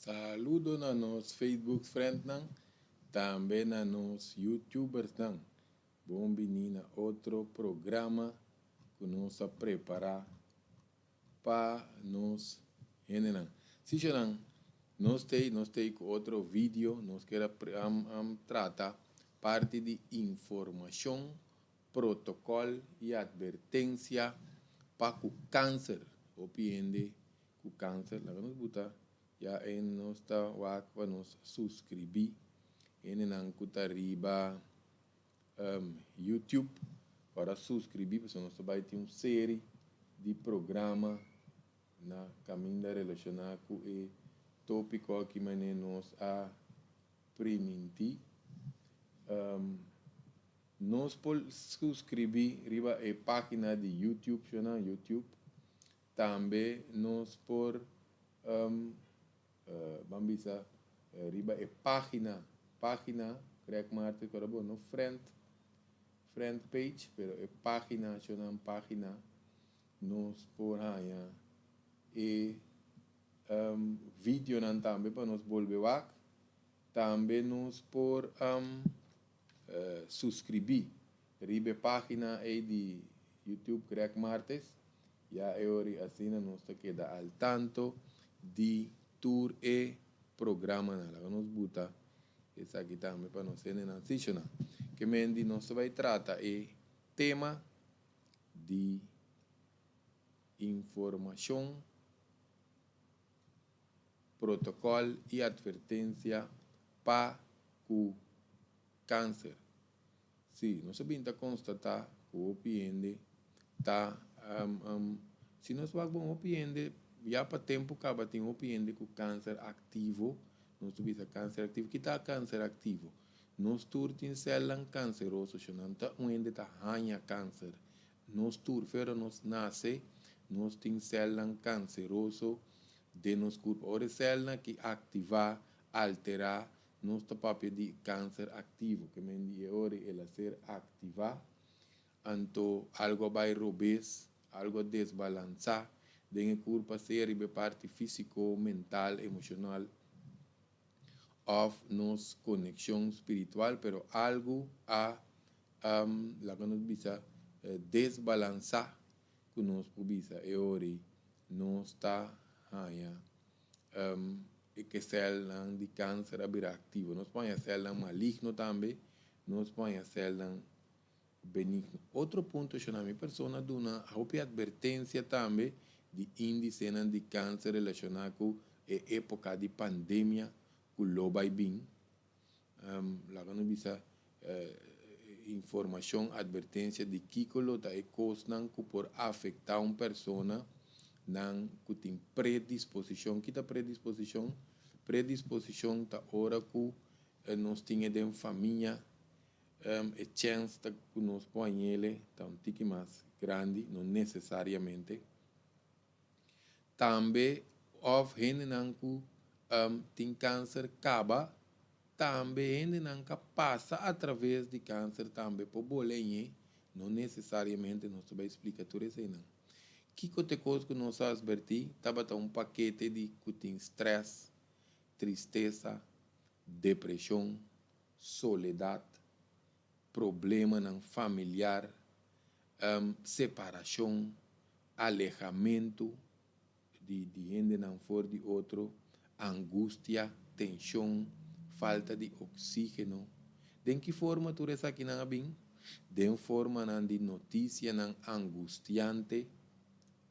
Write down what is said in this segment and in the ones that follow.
Saludo na nos Facebook friendnan, tambe na nos YouTubersnan. Bon bini na otro programa ku nos a prepará pa nos hendenan. Sí, shonan, nos t'ei ku otro video, nos ke trata parti di informashon, protokòl i atvertensia pa ku kanser. Hopi hende ku kanser, laga nos buta ya en nos ta wak pa nos suskribí hendenan ku ta riba YouTube pa suskribí, pasobra nos bai tin un serie di programa na kaminda relashoná ku e tópiko aki manera nos a primintí. Nos por suskribí riba e página di YouTube, na YouTube. Tambe nos por ban bisa riba e página Greg Martin, pero no friend page, pero e página, na página nos por haña e videonan tambe pa nos bolbe wak. Tambe nos por suskribí riba e página ei di YouTube Greg Martes. Ya e ora asina nos ta keda al tanto di tur e programanan. Laga nos buta esaki tambe pa nos hendenan. Sí, ke men di nos bai trata e tema di informashon, protokòl i atvertensia pa ku kanser. Sí, nos a bin ta konstatá ku hopi hende ta si nos wak bon, hopi hende ya pa tempu kaba tin hopi hende ku kanser aktivo. Nos ta bisa kanser aktivo. Kiko ta kanser aktivo? Nos tur tin sèlnan kanseroso, no ta un hende ta haña kanser. Nos tur, pero nos nase, nos tin sèlnan kanseroso den nos kurpa. Ora sèlnan ku aktivá, alterá, nos ta papia di kanser aktivo, ke men di ora el a ser aktivá, anto algu bai robes, algu desbalansá den kurpa, sea riba parti físiko, mental, emoshonal, òf nos konekshon spiritual, pero algu a laga nos bisa desbalansá ku nos por bisa e ora nos ta haña e sèlnan di kanser a bira aktivo. Nos por haña sèlnan maligno tambe, nos por haña sèlnan benigno. Otro punto, na mi persona duna hopi atvertensia tambe di índisenan di kanser relashoná ku e époka di pandemia ku lo bai bin. Laga nos bisa informashon, atvertensia di kiko lo ta e kosnan ku por afektá un persona nan ku tin predisposishon. Kiko ta predisposishon? Predisposishon ta ora ku nos tin den famia, e chèns ta ku nos por hañ'é ta un tiki mas grandi, no nesesariamente. Tambe òf hendenan ku tin kanser kaba, tambe hendenan ku pasa a traves di kanser tambe por bolbe hañ'é, no nesesariamente. Nos bai splika tur eseinan. Kiko ta e kos ku nos a atvertí? Tabata un pakete di ku tin strès, tristesa, depreshon, soledat, problemanan familiar, separashon, alehamentu di hendenan for di otro, angustia, tenshon, falta di oksígeno. Den ki forma tur esakinan a bin? Den formanan di notisianan angustiante,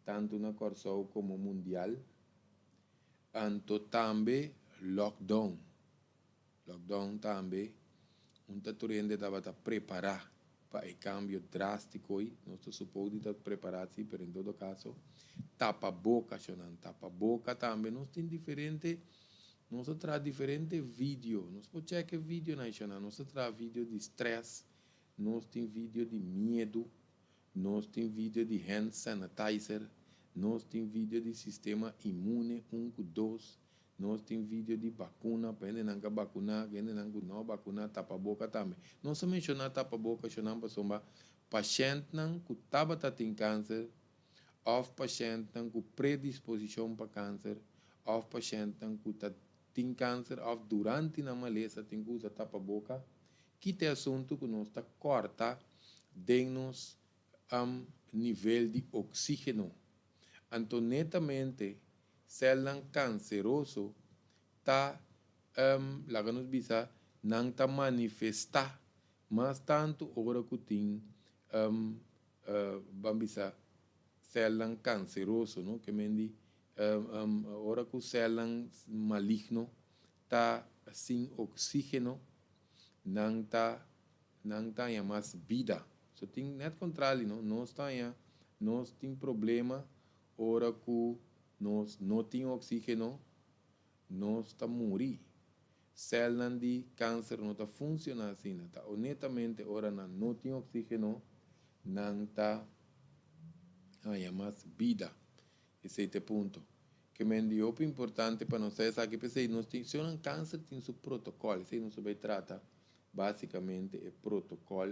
tantu na Kòrsou komo mundial. Anto tambe lockdown. Lockdown tambe, un ta tur hende tabata prepará pa e kambio drástiko ei. Nos ta supone di ta prepará, sí, pero en todo kaso, tapaboka, shonan, tapaboka tambe. Nos tin diferente, nos a traha diferente video. Nos por check e videonan, shonan. Nos a traha video di strès, nos tin video di miedu, nos tin video di hand sanitizer, nos tin video di sistema inmune 1 ku 2, nos tin video di vakuna, pa hendenan ku vakuná, hendenan ku no vakuná, tapaboka tambe. Nos a menshoná tapaboka, shonan, pasobra pashèntnan ku tabata tin kanser, òf pashèntnan ku predisposishon pa kanser, òf pashèntnan ku ta. tin kanser òf durante nan malesa tin ku usa tapaboka. Ki ta e asuntu ku nos ta kòrta den nos nivel di oksígeno? Anto netamente sèlnan kanseroso ta, laga nos bisa, nan ta manifestá mas tantu ora ku tin, ban bisa, sèlnan kanseroso, no? Ke men di ora ku sèlnan maligno ta sin oksígeno, nan ta nan ta haña mas bida. So tin nèt kontrali, no? Nos ta haña nos tin problema ora ku nos no tin oksígeno, nos ta muri. Sèlnan di kanser no ta funshoná asina. Ta honetamente ora nan no tin oksígeno, nan ta haña mas bida. Esei ta e punto. Ke men di hopi importante pa nos sa esaki p'esei nos tin si un kanser tin su protokòl esei nos ta bai trata basikamente e protokòl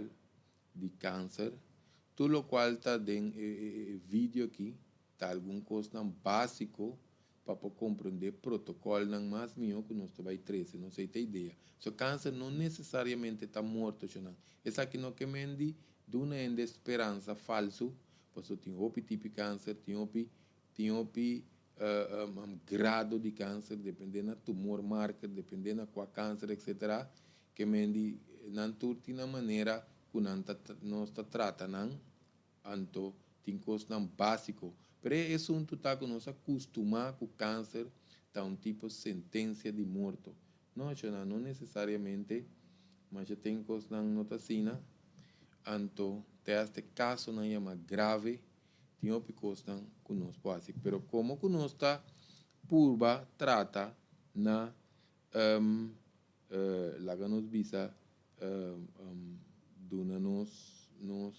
di kanser tur lokual ta den e video aki ta algun kosnan basiko pa por komprondé protokòlnan mas mihó ku nos ta bai trese nos ei ta idea so kanser no nesesariamente ta morto shonnan esaki no ke men di duna hende speransa falsu Pasobra tin hopi tipo di kanser, tin hopi tin hopi grado di kanser, depende na tumor marker, depende na kua kanser etcetera, ke men di nan tur tin nan manera ku nan ta nos ta trata nan, anto tin kosnan básiko. Pero e asuntu ta ku nos a kustumá ku kanser ta un tipo sentensia di morto. No, shona, no nesesariamente, masha tin kosnan no ta asina, anto te hasta e kasonan yama grave, tin hopi kosnan ku nos por hasi. Pero komo ku nos ta purba trata na laga nos bisa duna nos nos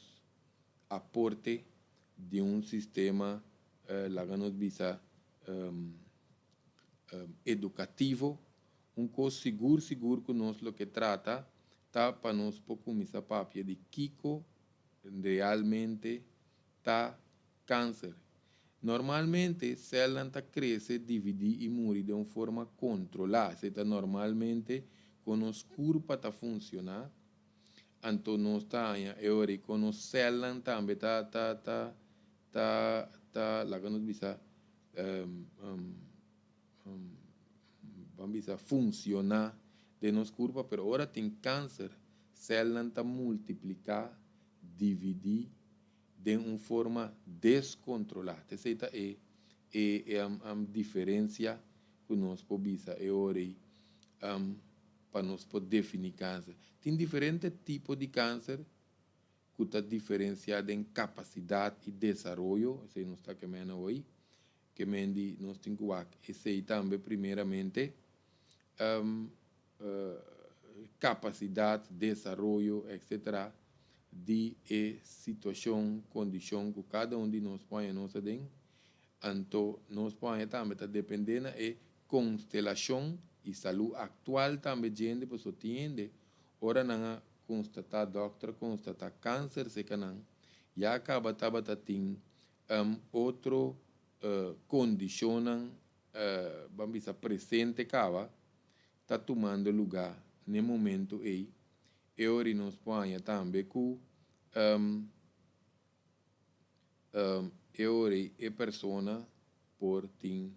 aporte di un sistema laga nos bisa edukativo, un kos sigur sigur ku nos lo ke trata ta pa nos por kuminsá papia di kiko realmente ta kanser. Normalmente sèlnan ta krese, dividí i muri den un forma kontrolá, esei ta normalmente kon nos kurpa ta funshoná, anto nos ta haña e ora i kon nos sèlnan tambe ta ta ta ta ta laga nos bisa ban bisa funciona den nos curpa pero ora tin cancer celnan ta multiplica dividi den un forma descontrola esey ta e e diferencia cu nos por bisa e ora ey pa nos por defini cancer tin diferente tipo di cancer ku ta diferensiá den kapasidat i desaroyo, esei nos ta ke mena hoy, ke men di nos tin ku wak esei tambe primeramente, kapasidat, desaroyo, etcetera, di e situashon, kondishon ku kada un di nos por haña nos aden, anto nos por haña tambe ta dependé na e konstelashon i salú aktual tambe djende pasobra tin hende Ora nan a constata, dokter a constata cancer seca nan, ya caba tabata tin otro condicionnan, ban bisa presente caba, ta tumando luga n'e momento ey. E ora nos por haña tambe cu e ora e persona por tin.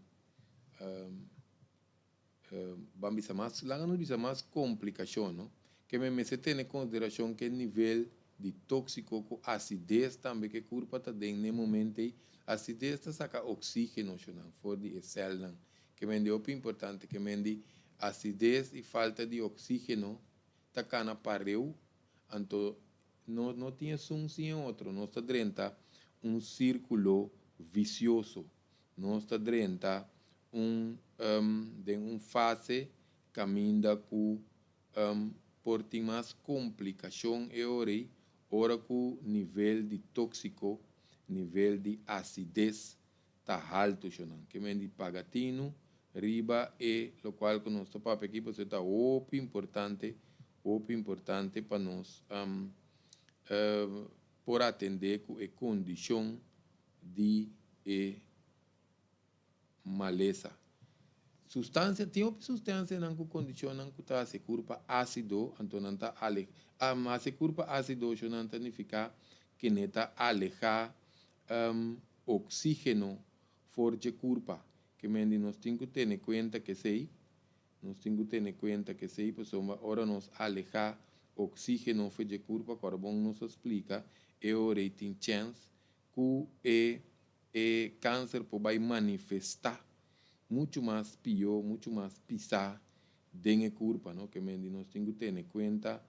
Ban bisa mas, laga nos bisa mas komplikashon, no? Ke men mester tene konsiderashon ke nivel di tóksiko ku asides tambe ke kurpa ta den n'e momento ei. Asides ta saka oksígeno shonnan for di e sèlnan. Ke men di hopi importante, ke men di asides i falta di oksígeno ta kana pareu, anto no no tin esun sin e otro, nos ta drenta un sírkulo visioso. Nos ta drenta un den un fase caminda cu por tin mas complicacion e ora ey ora cu nivel di toxico, nivel di acidez ta halto shonan. Ke men di paga tinu riba e locual cu nos ta papia aki pasobra ta hopi importante, hopi importante pa nos por atende cu e condicion di e malesa. Sustansia, tin hopi sustansianan ku kondishonnan ku ta hasi kurpa ásido, anto nan ta ale, hasi kurpa ásido sho nan ta nifiká kende ta alehá oksígeno for dje kurpa. Ke men di nos tin ku tene kuenta kesei, nos tin ku tene kuenta kesei pasobra ora nos alehá oksígeno for dje kurpa, kòrda bon nos a splika, e ora ei tin chèns ku e e kanser por bai manifestá muchu mas pió, muchu mas pisá den e kurpa, no? Ke men di nos tin ku tene kuenta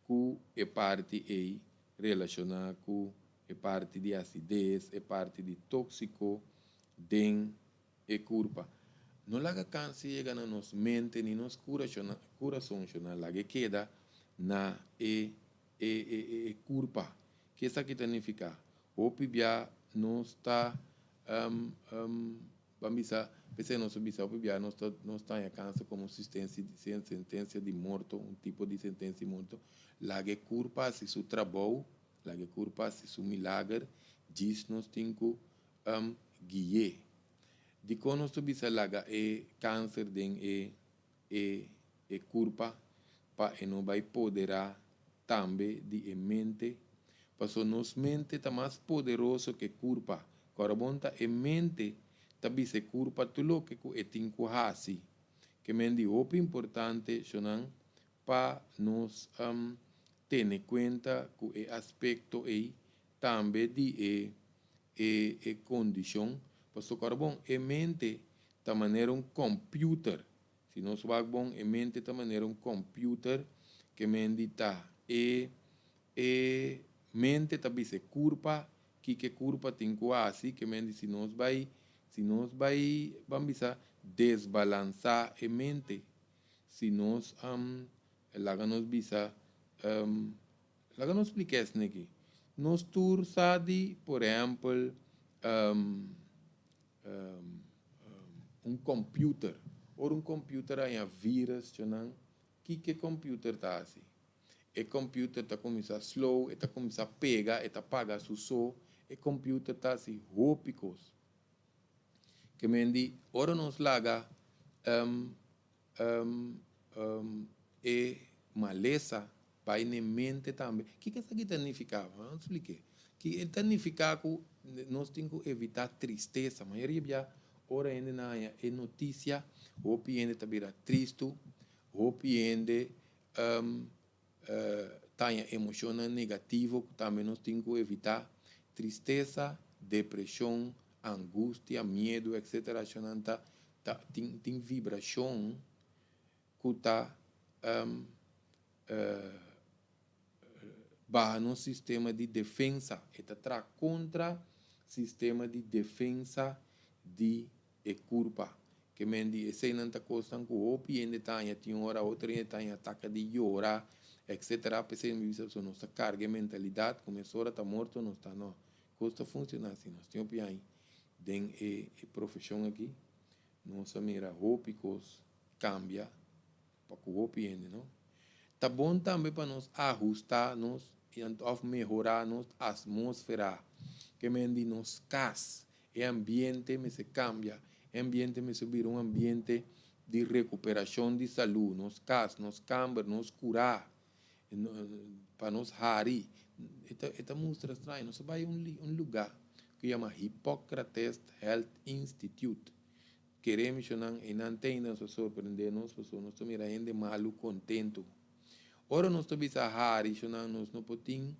ku e parti ei relashoná ku e parti di asides, e parti di tóksiko den e kurpa. No laga kanser yega na nos mente ni nos kurason, shona laga e keda na e e e kurpa. Ke esaki ta nifiká? Hopi bia nos ta ban bisa, p'esei nos a bisa hopi bia nos ta nos ta haña kansa komo sentensia di morto, un tipo di sentensia di morto. Laga e kurpa hasi su trabou, laga e kurpa hasi su milager, djis nos tin ku gui'é. Dikon nos ta bisa laga e kanser den e e e kurpa pa e no bai poderá tambe di e mente, paso nos mente ta mas poderoso ke kurpa, kòrabon ta e mente ta bisa e kurpa tur loke ku e tin ku hasi, ke men di hopi importante shonnan pa nos tene kuenta ku e aspekto ei tambe di e e e kondishon, paso kòrabon e mente ta manera un kòmpiuter. Si nos wak bon, e mente ta manera un kòmpiuter ke men di ta. E e mente ta bisa e kurpa kiko e kurpa tin ku hasi, ke men di si nos bai si nos bai ban bisa desbalansá e mente, si nos laga nos bisa laga nos splika esne aki. Nos tur sa di por ehèmpel un computer. Ora un computer haña virus djonan, kiko e computer ta hasi? E computer ta cuminsa slow, e ta cuminsa pega, e ta paga su so, e computer ta hasi hopi cos. Ke men di ora nos laga e malesa bai n'e mente tambe. Kiko esaki ta nifiká? Ban splik'é. Ki e ta nifiká ku nos tin ku evitá tristesa. Mayoria bia ora hende nan haña e notisia, hopi hende ta bira tristu, hopi hende ta haña emoshonnan negativo ku tambe nos tin ku evitá. Tristesa, depreshon, angustia, miedu, etsetera, eshonan ta ta tin tin vibrashon ku ta baha nos sistema di defensa, e ta traha kontra sistema di defensa di e kurpa. Ke men di eseinan ta kosnan ku hopi hende ta haña tin ora, otro hende ta haña ataka di yora, etsetera. P'esei mi bisa pasobra nos ta karga e mentalidat ku mesora ta morto nos ta no. Kos ta funshoná asina. Nos tin hopi aña den e profeshon aki, nos a mira hopi kos kambia pa ku hopi hende no. Ta bon tambe pa nos ahustá nos òf mehorá nos atmósfera, ke men di nos kas, e ambiente mester kambia, e ambiente mester bira un ambiente di rekuperashon di salú, nos kas, nos kamber, nos kurá, pa nos hari. E ta e ta mustra straño, nos a bai un lugá ku yama Hippocrates Health Institute. Kere misionnan einan te ainda nos a sorprende nos pasobra nos ta mira hende malu kontentu. Ora nos ta bisa hari shonnan nos no por tin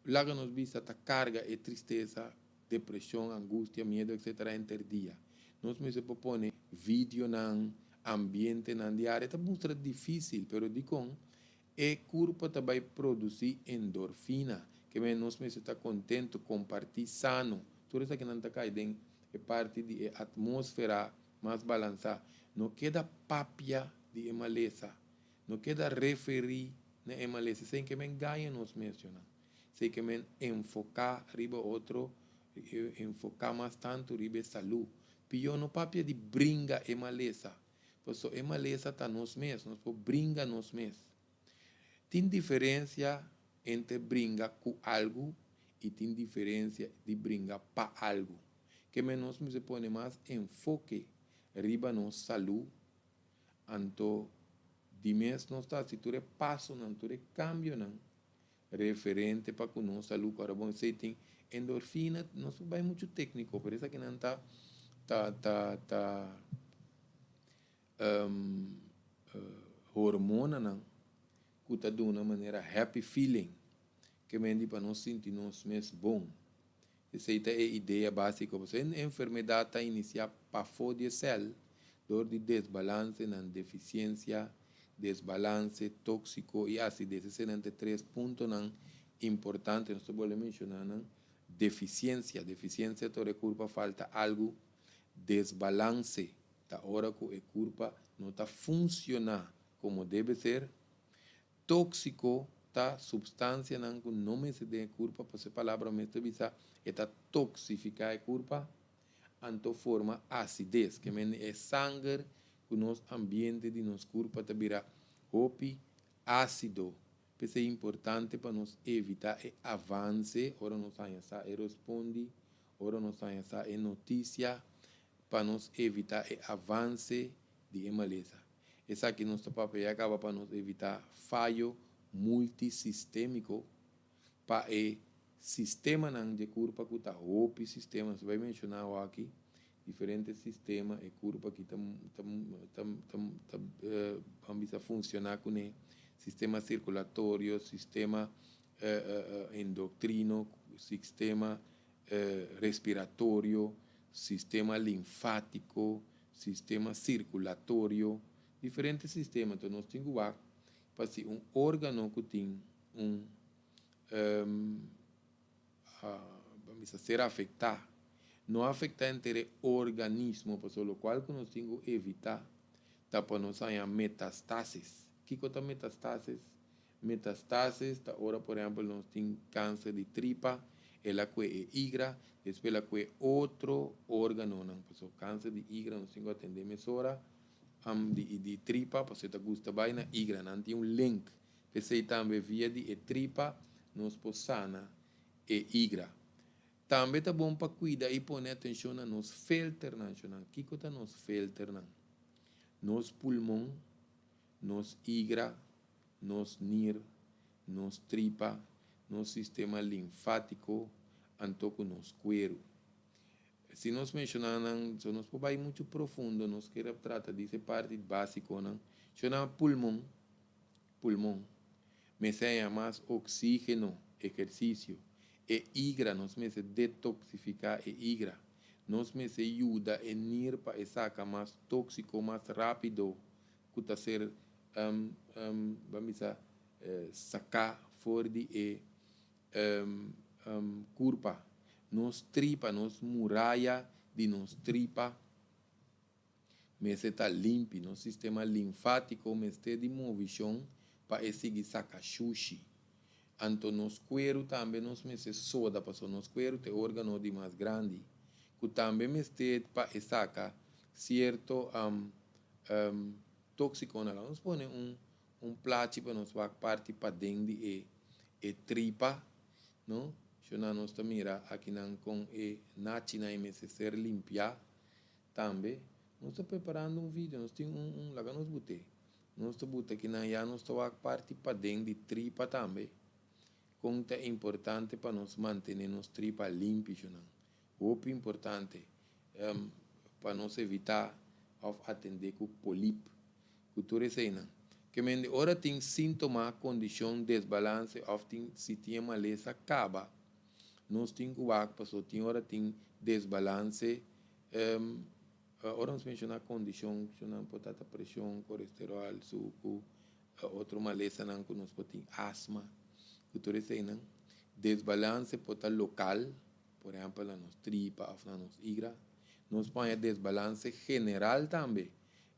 laga nos bisa ta karga e tristesa, depreshon, angustia, miedu etc. Henter dia. Nos mester por pone videonan, ambientenan di hari. E ta mustra difisil pero dikon e kurpa ta bai produsi endorfina ke men nos mester ta kontentu, komparti sano. Tur esakinan ta kai den e parti di e atmósfera mas balansá. No keda papia di e malesa. No keda referí na e malesa. Esei ke men gaña nos mes, yonan. Esei ke men enfoká riba otro, enfoká mas tantu riba e salú. Pió no papia di bringa e malesa, pasobra e malesa ta nos mes. Nos por bringa nos mes. Tin diferensia entre bringa ku algu i tin diferensia di bringa pa algu. Ke men nos mester pone mas enfoke. riba nos salú. Anto di mes nos ta hasi tur e pasonan, tur e kambionan referente pa ku nos salú. Ku ora bon esei tin endorfina, nos por bai muchu tékniko, pero esakinan ta ta ta ta hormonanan ku ta duna manera happy feeling, ke men di pa nos sinti nos mes bon. Esei ta e idea básiko. Pasobra e enfermedat ta inisiá pafó di e sèl dor di desbalansenan, defisiensia, desbalanse, tóksiko i asides. Eseinan ta e tres puntonan importante. Nos ta bolbe menshoná nan. Defisiensia. Defisiensia ta ora e kurpa falta algu. Desbalanse ta ora ku e kurpa no ta funshoná komo debe ser. Tóksiko ta supstansianan ku no mester den e kurpa, pasobra e palabra mes ta bisa e ta toksifiká e kurpa, anto forma asides, ke mende e sanger ku nos ambiente di nos kurpa ta bira hopi ásido. P'esei importante pa nos evitá e avanse ora nos haña sa e rospondi, ora nos haña sa e notisia, pa nos evitá e avanse di e malesa. Esaki nos ta papia ya kaba pa nos evitá fayo multisistémiko pa e sistemanan dje kurpa ku ta hopi sistema. Nos bai menshoná awaki diferente sistema e kurpa ki ta ta ta ta ta ban bisa funshoná kuné, sistema sirkulatorio, sistema endokrino, sistema respiratorio, sistema linfátiko, sistema sirkulatorio, diferente sistema. Enton nos tin ku wak pa si un órgano ku tin un ban bisa ser afektá, no afektá henter e organismo, pasobra lokual ku nos tin ku evitá ta pa nos haña metastasis. Kiko ta metastasis? Metastasis ta ora por ehempel nos tin kanser di tripa, el a kue e igra, despues el a kue otro organonan. Pasobra kanser di igra nos tin ku atende mesora di di tripa pasobra e ta gusta bai na igra, nan tin un link. P'esei tambe via di e tripa nos por sana e igra. Tambe ta bon pa kuida i pone atenshon na nos filternan. Shonnan, kiko ta nos filternan? Nos pulmon, nos igra, nos nir, nos tripa, nos sistema linfátiko, anto ku nos kueru. Si nos menshoná nan, so nos por bai muchu profundo, nos kier a trata di e parti básikonan. Shona pulmon, pulmon, mester haña mas oksígeno, ehersisio. E igra, nos mester detoksifiká e igra. Nos mester yuda e nir pa e saka mas tóksiko mas rápido. ku ta ser ban bisa saká for di e kurpa. Nos tripa, nos muraya di nos tripa mester ta limpi. Nos sistema linfátiko mester di movishon pa e sigui saka shushi. Anto nos kueru tambe nos mester soda pasobra nos kueru ta e órgano di mas grandi ku tambe mester pa e saka sierto tóksikonan. Laga nos pone un un plachi pa nos wak parti paden di e e tripa, no. Shona nos ta mira akinan kon e nachinan e mester ser limpiá tambe. Nos ta preparando un video, nos tin un un laga nos but'é. Nos ta buta kinan ya nos ta wak parti paden di tripa tambe. Kon ta importante pa nos mantene nos tripa limpi shunan. Hopi importante pa nos evita of atende ku polip ku tur eseinan. Ke mende ora tin sintoma, kondishon, desbalanse of tin si tin e malesa kaba nos tin ku wak paso tin ora tin desbalanse. Ora nos menshoná kondishon, kondishonnan por ta ta preshon, kolesteròl, suku, otro malesanan ku nos por tin, asma, ku tur eseinan. Desbalanse por ta lokal, por ehèmpel na nos tripa òf na nos igra. Nos por haña desbalanse general tambe,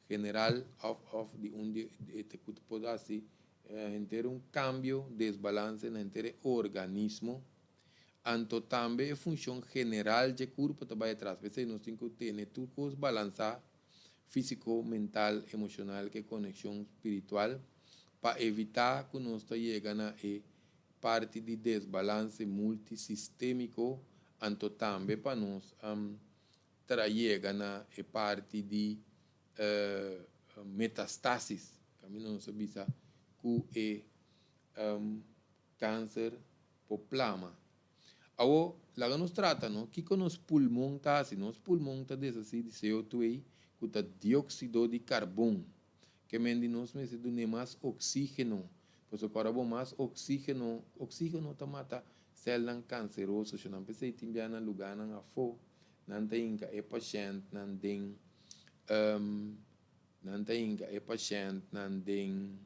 general òf òf di un di ku por hasi henter un kambio, desbalanse na henter e organismo. Anto tambe e funshon general dje kurpo ta bai atras. P'esei nos tin ku tene tur kos balansá, físiko, mental, emoshonal ku e konekshon spiritual, pa evitá ku nos ta yega na e parti di desbalanse multisistémiko, anto tambe pa nos tra yega na e parti di. metastasis, kaminda nos a bisa ku e kanser por plama. Awor, laga nos trata no, kiko nos pulmon ta hasi? Nos pulmon ta deshasí di CO2 ku ta dióksido di karbon. Ke men di nos mester dun'é mas oksígeno. Pasobra ora bo mas oksígeno, oksígeno ta mata sèlnan kanseroso. Nan p'esei tin bia na lugánan afó nan ta hinka e pashèntnan den nan ta hinka e pashèntnan den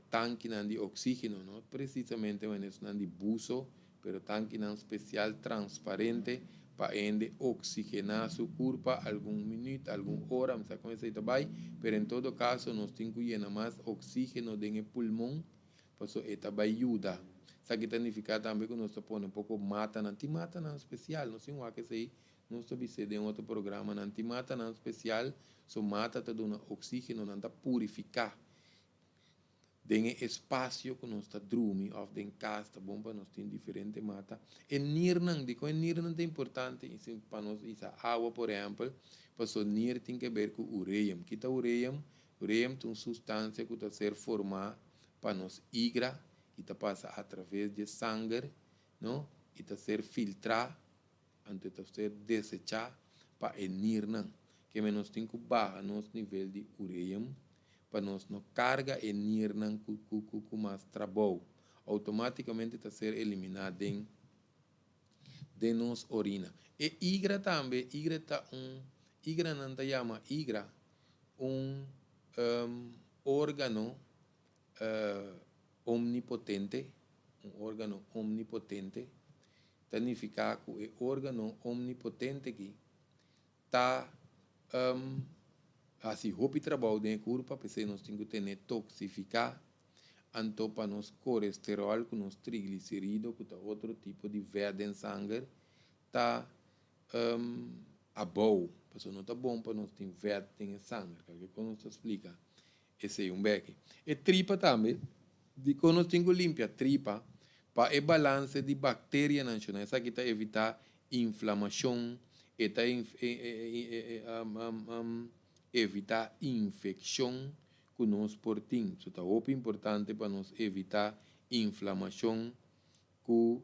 tankinan di oksígeno, no presisamente manera esnan di buso, pero tankinan spesial transparente pa hende oksigená su kurpa algun minüt, algun ora, mi sa kon esei ta bai, pero en todo kaso nos tin ku yena mas oksígeno den e pulmon pasobra e ta bai yuda. Esaki ta nifiká tambe ku nos ta pone un poko matanan, tin matanan spesial, nos tin wak esei, nos ta bis'é den otro programanan, tin matanan spesial, so mata ta duna oksígeno, nan ta purifiká. Den e espasio ku nos ta drumi òf den kas ta bon pa nos tin diferente mata. E nirnan, dikon e nirnan ta importante pa nos isa awa por ehèmpel? Pasobra nir tin ke ber ku ureum. Ki ta ureum? Ureum ta un sustansia ku ta ser formá pa nos igra i ta pasa atraves di e sanger, no, i ta ser filtrá Anto e ta ser desechá pa e nirnan. Keme nos tin ku baha nos nivel di ureum pa nos no karga e nirnan ku ku ku mas trabou. Outomátikamente ta ser eliminá den den nos orina. E igra tambe, igra ta un, igranan ta yama igra un órgano omnipotente, un órgano omnipotente. Ta nifiká ku e órgano omnipotente aki ta hasi hopi trabou den e kurpa, p'esei nos tin ku tene toksifiká, anto pa nos kolesteròl ku nos trigliserido ku ta otro tipo di vèt den sanger ta abou, pasobra no ta bon pa nos tin vèt den e sanger, kalke kos nos ta splika Esei un beki. E tripa tambe, dikon nos tin ku limpia tripa? Pa e balanse di bakterianan shona. Esaki ta evitá inflamashon, e ta evitá infekshon ku nos por tin. So ta hopi importante pa nos evitá inflamashon ku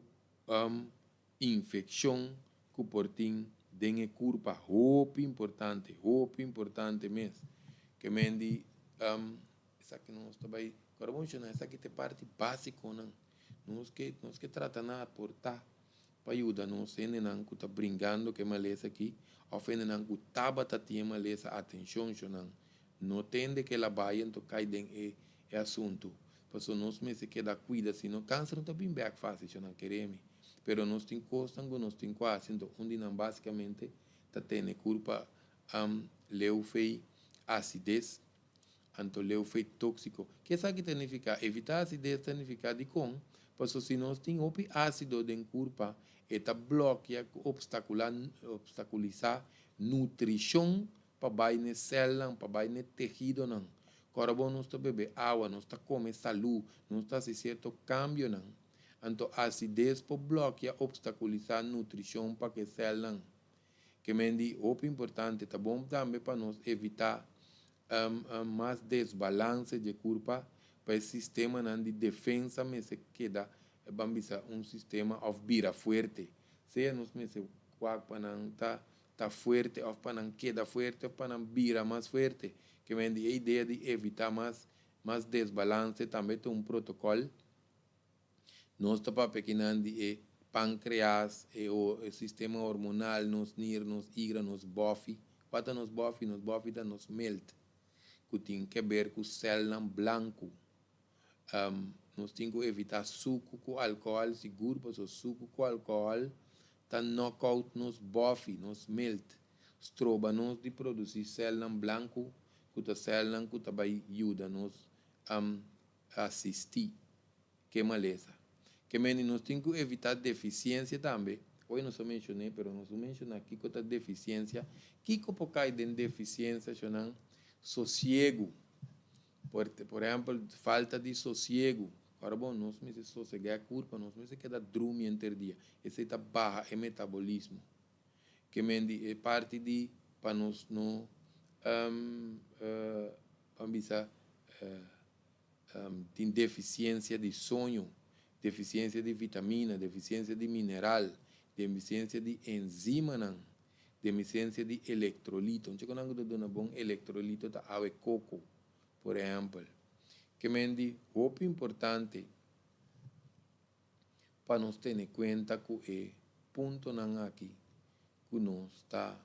infekshon ku por tin den e kurpa hopi importante, hopi importante mes. Ke men di esaki nos ta bai kora bo menshona esaki ta e parti basikonan. Nos ke nos ke trata na aporta pa yuda nos hendenan ku ta bringando ku e malesa aki òf hendenan ku tabata tin e malesa atenshon shonnan no tende ke la bai anto kai den e e asuntu. Pasobra nos mester keda kuida sino kanser no ta bin bek fásil shonnan kere mi. Pero nos tin kosnan ku nos tin ku hasi, anto un di nan básikamente ta tene kurpa leu fei asides, anto leu fei tóksiko. Ke esaki ta nifiká? Evitá asides ta nifiká dikon? Pasobra si nos tin hopi ásido den kurpa, e ta blòkia ku opstakulá, opstakulisá nutrishon pa bai n'e sèlnan, pa bai n'e tehidonan. Kòrda bo nos ta bebe awa, nos ta kome salú, nos ta hasi sierto kambionan. Anto asides por blòkia opstakulisá nutrishon pa ku e sèlnan. Ke men di hopi importante, ta bon tambe pa nos evitá mas desbalanse dje kurpa pa e sistemanan di defensa mester keda ban bisa un sistema òf bira fuerte. Sea nos mester wak pa nan ta ta fuerte òf pa nan keda fuerte òf pa nan bira mas fuerte. Ke men di e idea di evitá mas mas desbalanse tambe ta un protokòl. Nos ta papia kinan di e pankreas, e e sistema hormonal, nos nir, nos igra, nos bòfi. Kua ta nos bòfi? Nos bòfi ta nos milt ku tin keber ku sèlnan blanku. Nos tin ku evitá suku ku alkohòl sigur pasobra suku ku alkohòl ta nòkout nos bòfi, nos milt, stroba nos di produsí sèlnan blanku ku ta sèlnan ku ta bai yuda nos asistí ke malesa. Ke mende nos tin ku evitá defisiensia tambe. Hoy nos a menshoné, pero nos no menshoná kiko ta defisiensia. Kiko por kai den defisiensia, shonnan? Sosiegu. Por por ehèmpel, falta di sosiegu. Ora bon, nos mester sosegá e kurpa, nos mester keda drumi henter dia. Esei ta baha e metabolismo. Ke mende e parti di pa nos no. Ban bisa tin defisiensia di soño, defisiensia di vitamina, defisiensia di mineral, defisiensia di enzimanan, defisiensia di elektrolito. Un chikonan ku ta duna bon elektrolito ta awe koko, por ehèmpel. Ke men di hopi importante pa nos tene kuenta ku e puntonan aki ku nos ta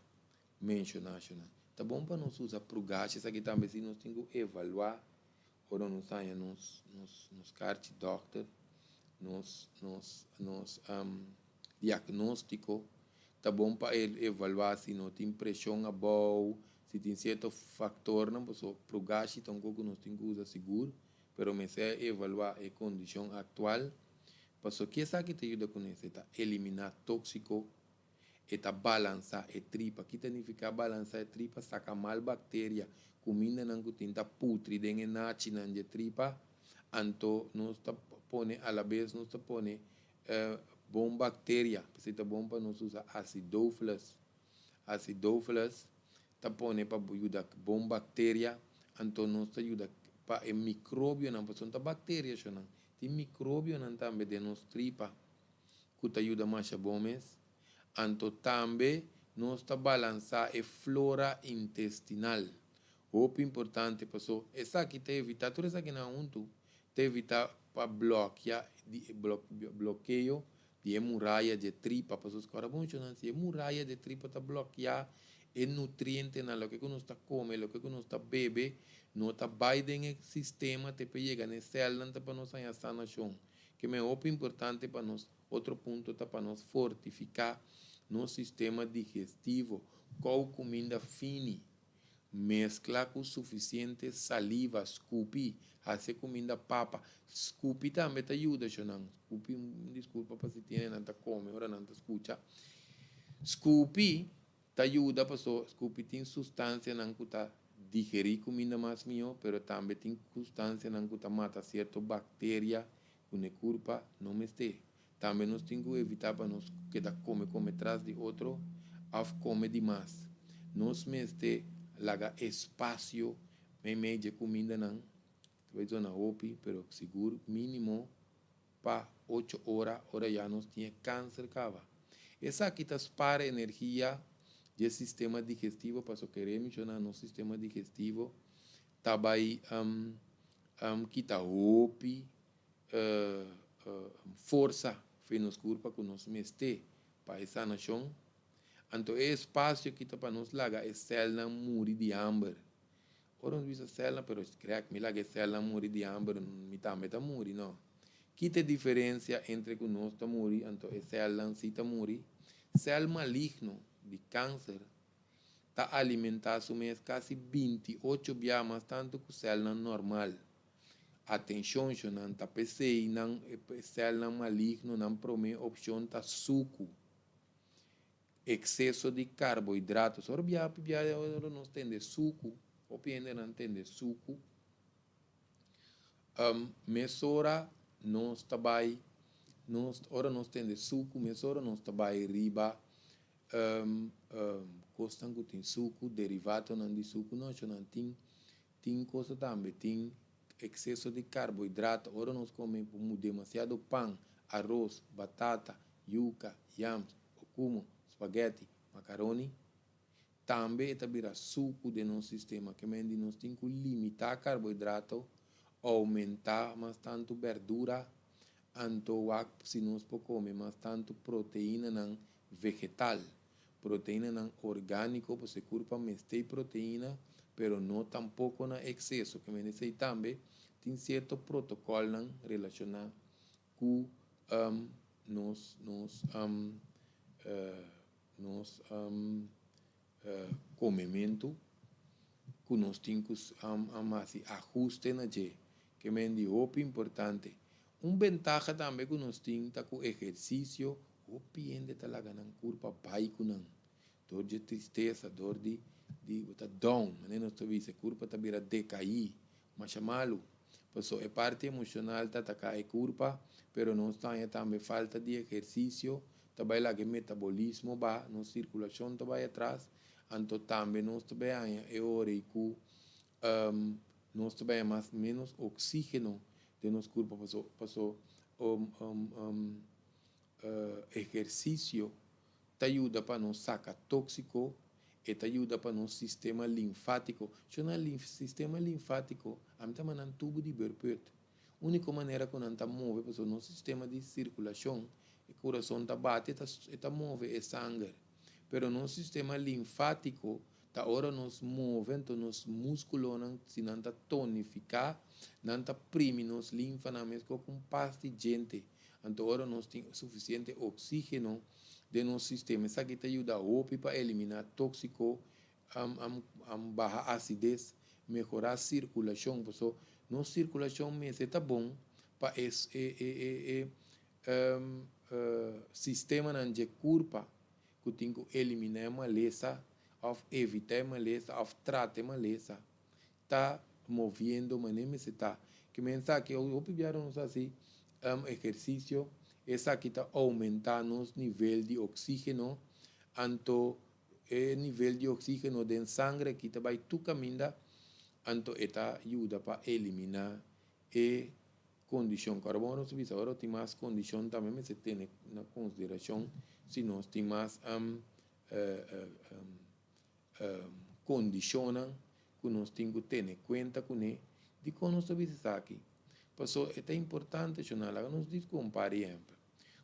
menshoná shona. Ta bon pa nos usa prugashi esaki tambe si nos tin ku evaluá ora nos haña nos nos nos karchi dòkter, nos nos nos diagnóstiko. Ta bon pa evaluá si no tin preshon abou, si tin sierto faktornan, pasobra prugashi ta un kos ku nos tin ku usa sigur, pero mester evaluá e kondishon aktual. Pasobra ki esaki ta yuda kuné? E ta eliminá tóksiko. E ta balansá e tripa. Ki ta nifiká balansá e tripa? Saka mal bakteria, kumindanan ku tin ta putri den e nachinan dje tripa. Anto nos ta pone alabes nos ta pone bon bakteria. P'esei ta bon pa nos usa acidófilos. Acidófilos ta pone pa yuda bon bakteria, anto nos ta yuda pa e mikrobionan, pasobra no ta bakteria shonnan, tin mikrobionan tambe den nos tripa. ku ta yuda masha bon mes. Anto tambe nos ta balansá e flora intestinal. Hopi importante paso esaki ta evitá, tur esakinan huntu ta evitá pa blòkia di blokeo di e muraya dje tripa. Paso skòrda bon shonnan si e muraya dje tripa ta blòkiá e nutrientenan, loke ku nos ta kome, loke ku nos ta bebe no ta bai den e sistema te pa yega na e sèlnan ta pa nos haña sanashon. Ke men hopi importante pa nos otro punto ta pa nos fortifiká nos sistema digestivo kou kuminda fini, meskla ku sufisiente saliva, skupi, hasi e kuminda papa. Skupi tambe ta yuda shonnan. Skupi, un diskulpa pa si tin nan ta kome ora nan ta skucha. Skupi Ta yuda paso scupi tin sustancianan cu ta digeri cuminda mas miho, pero tambe tin sustancianan cu ta mata cierto bacteria cu n'e curpa no mester. Tambe nos tin cu evita pa nos keda come come tras di otro of come di mas. Nos mester laga espacio meimei dje cumindanan, ta bay zona hopi, pero sigur minimo pa ocho ora, ora ya nos tin e kanser kaba. Esaki ta spar energia dje sistema digestivo paso kere menshoná nos sistema digestivo ta bai kita hopi forsa for nos kurpa ku nos mester pa e sanashon. Anto e espasio aki ta pa nos laga e sèlnan muri di hamber. Ora nos bisa sèlnan, pero Greg, mi laga e sèlnan muri di hamber, mi tambe ta muri, no. Ki ta e diferensia entre ku nos ta muri anto e sèlnan si ta muri? Sèl maligno di kanser ta alimentá su mes kasi 28 bia mas tantu ku sèlnan normal. Atenshon, shonnan, ta p'esei nan e sèlnan maligno nan promé opshon ta suku. Exceso di carbohidratos. Ora bia hopi bia ora nos tende suku, hopi hendenan tende suku, mesora nos ta bai, nos ora nos tende suku mesora nos ta bai riba kosnan ku tin suku, derivatonan di suku. No, nan tin tin cosa tambe, tin exceso di carbohidrato. Ora nos come demasiado pan, aros, batata, yuca, yams, okumo, spaghetti, macaroni, tambe e ta bira suku den nos sistema. Ke men di nos tin ku limitá karbohidrato, oumentá mas tantu berdura, anto wak si nos por kome mas tantu proteinanan vegetal, proteinanan orgániko, pasobra e kurpa mester e proteina, pero no tampoko na ekseso. Ke men esei tambe tin sierto protokòlnan relashoná ku nos nos nos komementu ku nos tin ku hasi ahuste na dje ke men di hopi importante. Un bentaha tambe ku nos tin ta ku ehersisio hopi hende ta laga nan kurpa bai ku nan dor dje tristesa dor di di bo ta down manera nos ta bisa e kurpa ta bira dekaí Masha malu. Paso e parti emocional ta ataca e curpa, pero nos ta haña tambe falta di ehercicio, ta bay laga e metabolismo baha, nos circulacion ta bay atras, Anto tambe nos ta bay haña e ora ei ku nos ta bay haña mas menos oxígeno den nos kurpa paso paso ehersisio ta yuda pa nos saka tóksiko, e ta yuda pa nos sistema linfátiko. Shona sistema linfátiko, ami ta manda nan tubu di beurput. Úniko manera ku nan ta move pasobra nos sistema di sirkulashon, e kurason ta bati, e ta e ta move e sanger. Pero nos sistema linfátiko ta ora nos move anto nos múskulonan si nan ta tonifiká, nan ta primi nos linfanan meskos ku un pas di djente. Anto ora nos tin sufisiente oksígeno den nos sistema esaki ta yuda hopi pa eliminá tóksiko, baha asides, mehorá sirkulashon. Pasobra nos sirkulashon mester ta bon pa e e sistemanan dje kurpa ku tin ku eliminá e malesa òf evitá e malesa òf trata e malesa ta moviendo manera mester ta. Ke men sa ke hopi biaha nos hasi ehersisio, esaki ta oumentá nos nivel di oksígeno, anto e nivel di oksígeno den sangre aki ta bai tur kaminda, anto e ta yuda pa eliminá e kondishon. Ku ora bon nos ta bisa ora tin mas kondishon tambe mester tene na konsiderashon si nos tin mas kondishonnan ku nos tin ku tene kuenta kuné. Dikon nos ta bisa esaki? Pasobra e ta importante shona. Laga nos disku un par di ehèmpel.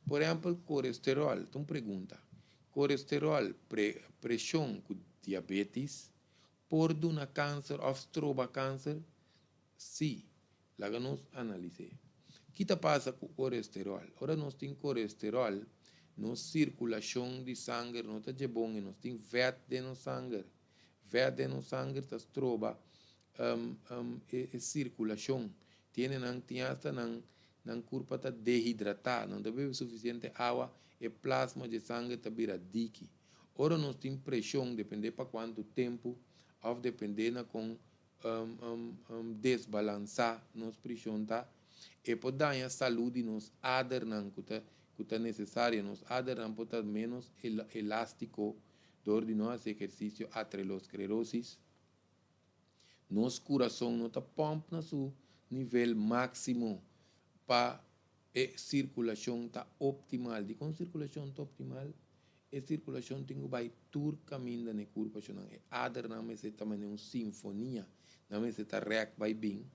Por ehèmpel, kolesteròl, ta un pregunta. Kolesteròl, preshon ku diabetis por duna kanser òf stroba kanser? Sí. Laga nos analis'é. Ki ta pasa ku kolesteròl? Ora nos tin kolesteròl, nos sirkulashon di sanger no ta dje bon i nos tin vèt den nos sanger. Vèt den nos sanger ta stroba e sirkulashon. Tiene nan tin asta nan nan kurpa ta dehidratá, nan ta bebe sufisiente awa, e plasma dje sanger ta bira diki. Ora nos tin preshon, dependé pa kuantu tempu òf dependé na kon desbalansá nos prishon ta, e por daña salú di nos adernan ku ta ku ta nesesario. Nos adernan por ta ménos elástiko dor di no hasi ehersisio, aterosclerosis. Nos kurason no ta pòmp na su nivel máksimo pa e sirkulashon ta optimal. Dikon sirkulashon ta optimal? E sirkulashon tin ku bai tur kaminda na e kurpashonnan. E adernan mester ta manera un sinfonia, nan mester ta rèk bai bin.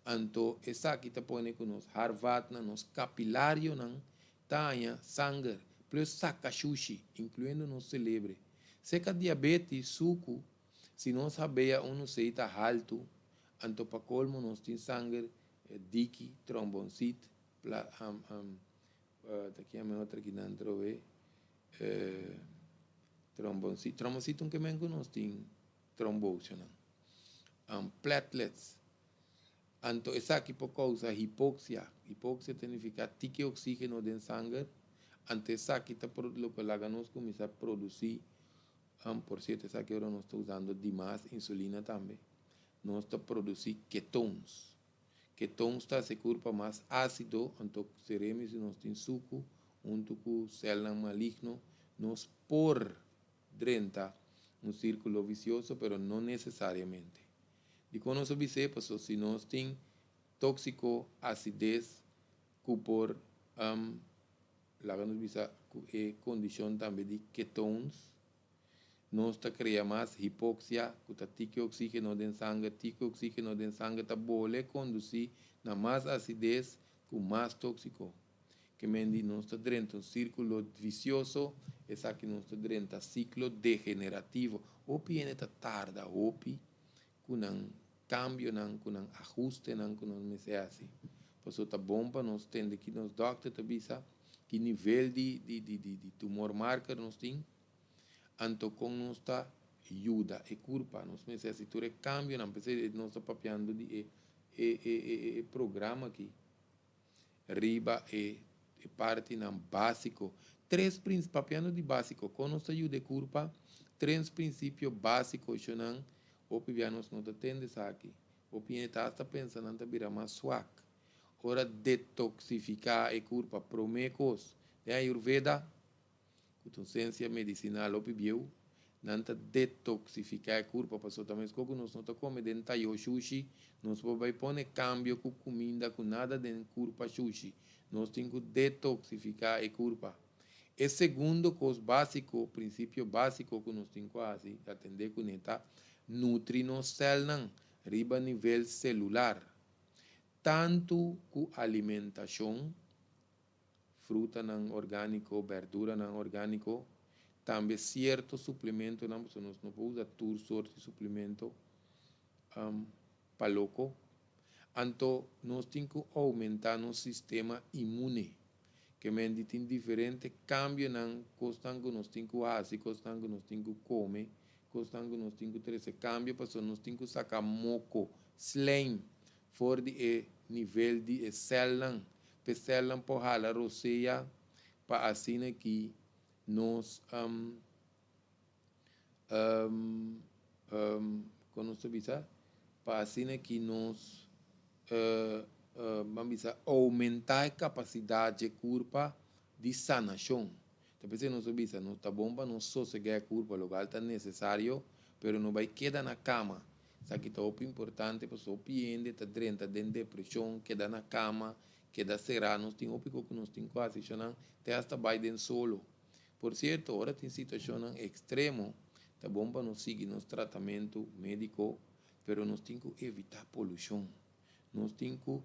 Anto esaki ta pone ku nos harvatnan, nos kapilarionan ta haña sanger, plus saka shushi, inkluyendo nos selebre. Seka diabetis, suku, si nos habea unu sei ta haltu, anto pa kolmo nos tin sanger diki, trombonsit, pla, Ta kiami otro ki nan trobe tromboncito. Tromboncito un kemen ku nos tin trombosionan. Platelets. Anto esaki por kousa hipoxia. Hipoxia ta nifiká tiki oksígeno den sanger. Anto esaki ta loke laga nos kuminsá produsí, por sierto esaki ora nos ta usando dimas insulina tambe, nos ta produsí ketones. Ketons ta hasi kurpa mas ásido, anto seremi si nos tin suku huntu ku sèlnan maligno, nos por drenta un sírkulo visioso, pero no nesesariamente. Dikon nos a bis'é? Pasobra si nos tin tóksiko, asides, ku por laga nos bisa ku e kondishon tambe di ketones, Nos ta krea mas hipoksia, ku ta tiki oksígeno den sanger. Tiki oksígeno den sanger ta bole kondusí na mas asides ku mas tóksiko. Ke men di nos ta drenta un sírkulo visioso, esaki nos ta drenta siklo degenerativo. Hopi hende ta tarda hopi ku nan kambionan, ku nan ahustenan ku nos mester hasi. Pasobra ta bon pa nos tende ki nos dòkter ta bisa, ki nivel di di tumor marker nos tin. Anto kon nos ta yuda e kurpa? Nos mester hasi tur e kambionan. P'esei nos ta papiando di e e e e programa aki riba e e partinan básiko. Tres prins papiando di básiko, kon nos ta yuda e kurpa? Tres prinsipio básiko eshonan hopi bia nos no ta tende esaki. Hopi hende ta asta pensa nan ta bira mas swak ora detoksifiká e kurpa. Promé kos, den Ayurveda, Ku ta un siensia medisinal hopi bieu. Nan ta detoksifiká e kurpa pasobra ta meskos ku nos no ta kome den tayó shushi, nos por bai pone kambio ku kuminda ku nada den kurpa shushi. Nos tin ku detoksifiká e kurpa. E segundo kos básiko, prinsipio básiko ku nos tin ku hasi, atendé kuné ta nutri nos sèlnan riba nivel selular. Tantu ku alimentashon, frutanan orgániko, bèrduranan orgániko, tambe sierto suplementonan, pasobra nos no por usa tur sort di suplemento pa loko. Anto nos tin ku oumentá nos sistema inmune, ke men di tin diferente kambionan, kosnan ku nos tin ku hasi, kosnan ku nos tin ku kome, kosnan ku nos tin ku trese kambio, pasobra nos tin ku saka moko, slijm, for di e nivel di e sèlnan, p'e sèlnan por hala rosea pa asina ki nos kon nos ta bisa? Pa asina ki nos ban bisa oumentá e kapasidat dje kurpa di sanashon. Ta p'esei nos ta bisa no ta bon pa nos sosegá e kurpa, lokual ta nesesario, pero no bai keda na kama. Esaki ta hopi importante pasobra hopi hende ta drenta den depreshon, keda na kama, keda será. Nos tin hopi kos ku nos tin ku hasi, shonnan te hasta bai den solo. Por sierto, ora tin situashonnan ekstremo, ta bon pa nos sigui nos tratamentu médiko, pero nos tin ku evitá polushon. Nos tin ku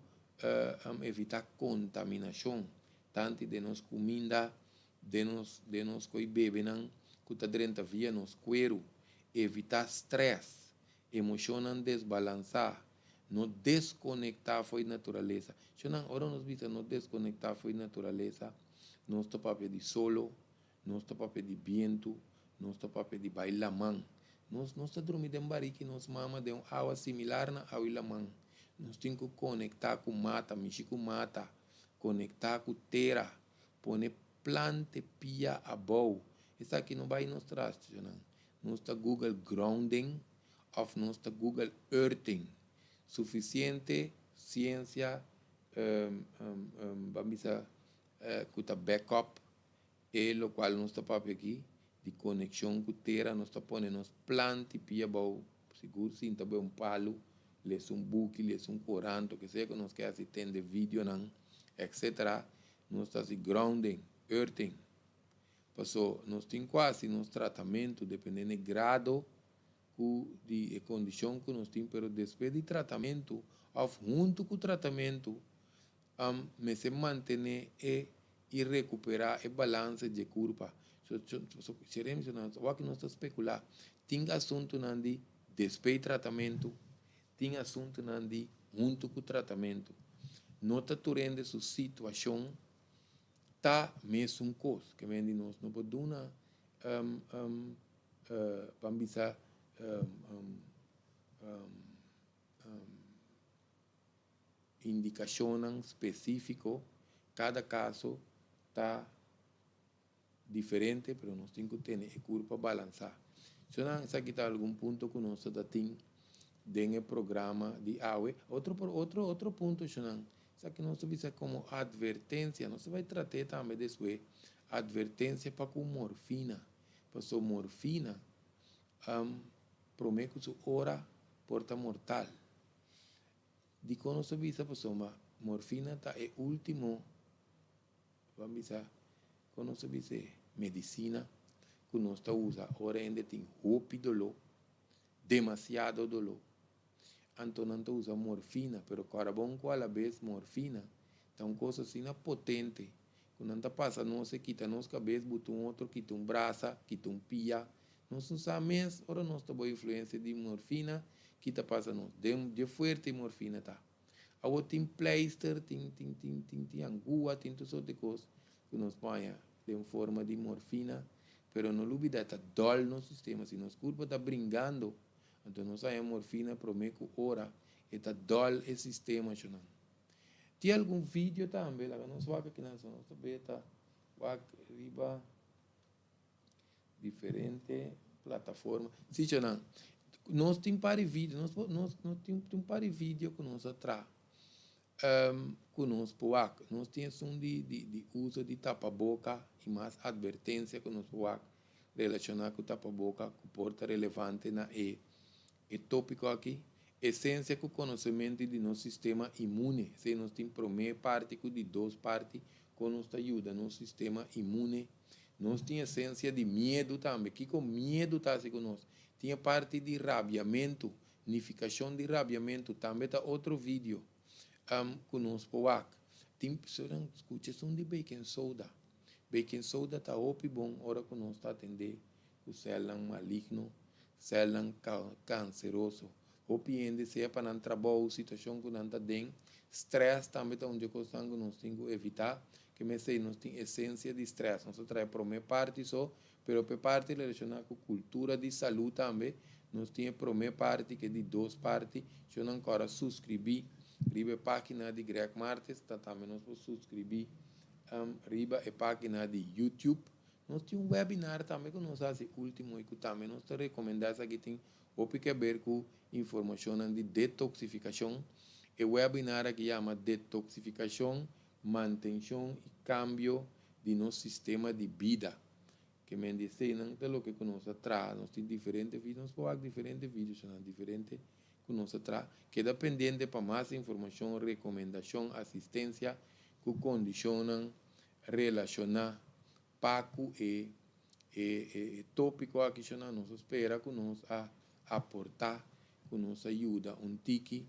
evitá kontaminashon, tantu den nos kuminda, den nos den nos ko'i bebenan ku ta drenta via nos kueru. Evitá strès, emoshonnan desbalansá, no deskonektá fo'i naturalesa. Shonnan, ora nos bisa no deskonektá fo'i naturalesa, nos ta papia di solo, nos ta papia di bientu, nos ta papia di bai laman. Nos nos ta drumi den bariki nos mama den un awa similar na awi laman. Nos tin ku konektá ku mata, mishi ku mata, konektá ku tera, pone plante pia abou. Esaki no bai nos tras, shonnan. Nos ta google grounding of nos ta google earthing. Suficiente ciencia ban bisa cu ta back up e locual nos ta papia aki di conexion cu tera. Nos ta pone nos planta y pia abou, sigur sinta bo un palo, lesa un buki, lesa un corant, loke sea cu nos ke haci, tende videonan, etc. Nos ta haci grounding, earthing. Paso nos tin cu haci nos tratamento depende n'e grado cu di e condicion cu nos tin, pero despues di tratamento of hunto cu tratamento mester mantene e y recupera e balance dje curpa. Awor nos ta specula, tin asuntonan di despues di tratamento, tin asuntonan di hunto cu tratamento. No ta tur hende su situacion ta mesun kos. Ke men di nos no por duna ban bisa indikashonnan spesífiko. Kada kaso ta diferente, pero nos tin ku tene e kurpa balansá. Shonnan, esaki ta algun punto ku nos ta tin den e programa di awe. Otro otro otro punto, shonnan, esaki nos ta bisa komo atvertensia, nos ta bai trat'é tambe despues, atvertensia pa ku morfina. Pasobra morfina promé ku su ora por ta mortal. Dikon nos ta bisa? Pasobra morfina ta e último. Ban bisa kon nos ta bisa e medisina ku nos ta usa ora hende tin hopi doló, demasiado doló. Anto nan ta usa morfina, pero kòrda bon ku alabes morfina ta un kos asina potente ku nan ta pasa nos e kita nos kabes buta un otro, kita un brasa, kita un pia. Nos no sa mes ora nos ta bo influensia di morfina ki ta pasa nos. Den dje fuerte e morfina ta. Awor tin pleister, tin tin tin tin tin angua, tin tur sort di kos ku nos por haña den forma di morfina, pero no lubida ta dòl nos sistema, si nos kurpo ta bringando, anto nos haña morfina promé ku ora e ta dòl e sistema shonnan. Tin algun video tambe, laga nos wak akinan, so nos ta beta wak riba. Diferente plataforma. Sí, Chonan. Nos tin par di video, nos por, nos, nos tin, tin un par di video ku nos a traha, ku nos por wak. Nos tin esun di, di, di uso di tapaboka i mas atvertensia ku nos por wak. relashoná ku tapaboka ku por ta relevante na e e tópiko aki. Esensia ku konosementu di nos sistema inmune. Esei nos tin promé parti ku di dos parti kon nos ta yuda nos sistema inmune. Nos tin esensia di miedu tambe. Kiko miedu ta hasi ku nos? Tin e parti di rabiamentu, nifikashon di rabiamentu tambe ta otro video ku nos por wak. Tin personanan skucha esun di baking soda. Baking soda ta hopi bon ora ku nos ta atendé ku sèlnan maligno, sèlnan kanseroso. Hopi hende sea pa nan trabou, situashon ku nan ta den, strès tambe ta un di e kosnan ku nos tin ku evitá. Ke mester nos tin esensia di strès. Nos ta traha e promé parti so, pero pa e parti relashoná ku kultura di salú tambe, nos tin e promé parti ku e di dos parti. Si nan kòrda suskribí riba e página di Greg Martes, ta tambe nos por suskribí riba e página di YouTube. Nos tin un webinar tambe ku nos a hasi último i ku tambe nos ta rekomendá esaki tin hopi ke ber ku informashonnan di detoksifikashon. E webinar aki yama Detoksifikashon, Mantenshon i Kambio di nos Sistema di Bida. Ke men di eseinan ta loke ku nos a traha. Nos tin diferente video, nos por wak diferente videonan diferente ku nos a traha. Keda pendiente pa mas informashon, rekomendashon, asistensia ku kondishonnan relashoná pa ku e e tópiko aki shona. Nos a spera ku nos a aportá, ku nos a yuda un tiki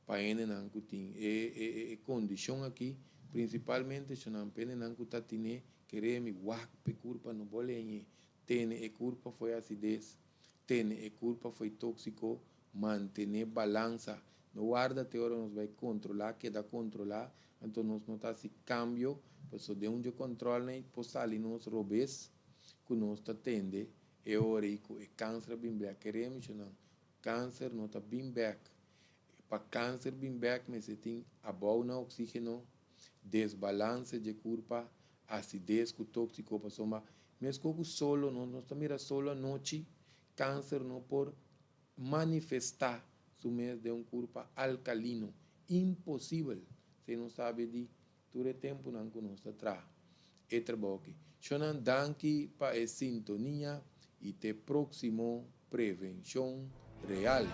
pa hendenan ku tin e e kondishon aki, prinsipalmente shona pa hendenan ku ta tine kere mi wak pa e kurpa no boleñe, tene e kurpa fo'i asides, tene e kurpa fo'i tóksiko, mantené balansa. No warda te ora nos bai kontrolá, keda kontrolá, anto nos no ta hasi kambio, paso den un dje kòntròlnan por sali nos robes ku nos ta tende e ora ei ku e kanser a bin bèk. Kere mishonan, kanser no ta bin bèk. Pa kanser bin bèk mester tin abou na oksígeno, desbalanse dje kurpa, asides ku tóksiko pasobra meskos ku solo nos ta mira solo anochi, kanser no por manifestá su mes den un kurpa alkalino. Imposibel! Si nos sabi di tur e tempunan ku nos ta traha e trabou aki. Shonnan danki pa e sintonia i te próksimo Prevenshon Real!